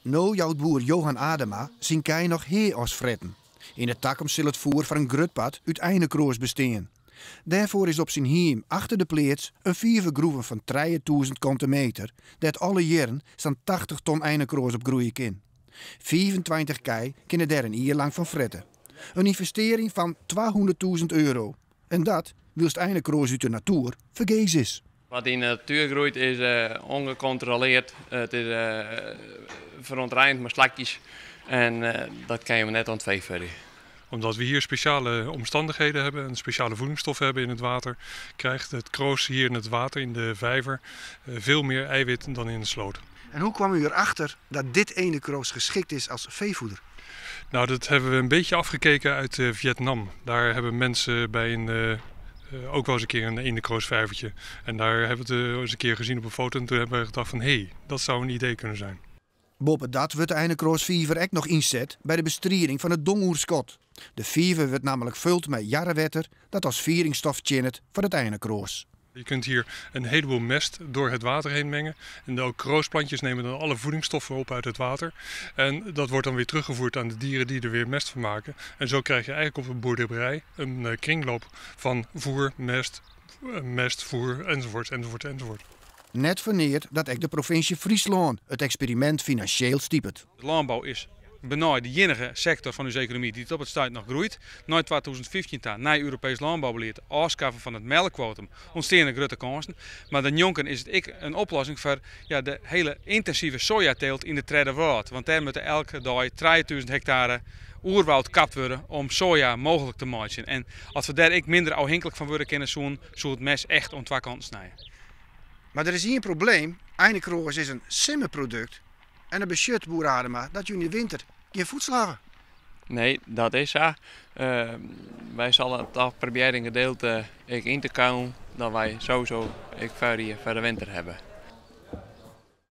No jout boer Johan Adema syn kij noch hea as fretten. Yn de takomst sil it foer foar in grut part út einekroas bestean. Dêrfoar is op syn hiem achter de pleats in fiver groeven fan 3000 kante meter, dêr't alle jierren sa'n 80 ton einekroas op groeie kin. 25 kij kinne dêr in jier lang fan frette. In ynvestearring fan 200.000 euro. En dat wylst einekroas út de natoer fergees is. Wat yn de natuer groeit is ûngekontrolearre. It is ferûntreinige mei slakjes en dat kin je net oan it fee foarje. Omdat we hier speciale omstandigheden hebben en speciale voedingsstoffen hebben in het water, krijgt het kroos hier in het water, in de vijver, veel meer eiwit dan in de sloot. En hoe kwam u erachter dat dit eendenkroos geschikt is als veevoeder? Nou, dat hebben we een beetje afgekeken uit Vietnam. Daar hebben mensen bij een, ook wel eens een keer een eendenkroosvijvertje. En daar hebben we het eens een keer gezien op een foto en toen hebben we gedacht van hé, hey, dat zou een idee kunnen zijn. Boppedat wurdt de einekroasfiver ek noch ynset by de bestriding fan it dongoerskot. De fiver wurdt nammentlik fuld mei jarrewetter dat as fiedingsstof tsjinnet foar it einekroas. Je kunt hier een heleboel mest door het water heen mengen. En ook kroosplantjes nemen dan alle voedingsstoffen op uit het water. En dat wordt dan weer teruggevoerd aan de dieren die er weer mest van maken. En zo krijg je eigenlijk op een boerderij een kringloop van voer, mest, mest, voer, enzovoort, enzovoort, enzovoort. Net foar neat dat ek de provinsje Fryslân it eksperimint finansjeel stipet. De lânbou is benei de iennige sektor fan ús ekonomy dy't op it stuit noch groeit. Nei 2015 ta, nij Europeesk lânboubelied, ôfskaffen fan it melkkwotum, ûntsteane grutte kânsen. Mar dêrnjonken is it ek in oplossing foar, ja, de hiele yntinsive sojateelt yn de tredde wrâld. Want dêr moatte elke dei 3000 hektare oerwâld kapt wurde om soja mooglik te meitsjen. En as we dêr ek minder ôfhinklik fan wurde kinne soenen, soe it mes echt oan twa kanten snije. Mar der is ien probleem, einekroas is in simmerprodukt en dat betsjut, boer Adema, dat jo yn de winter gjin voedsel hawwe. Nee, dat is sa. Wy sille toch probearje in gedeelte ek yn te kuilen, dat wy sowieso ek foarried foar de winter hawwe.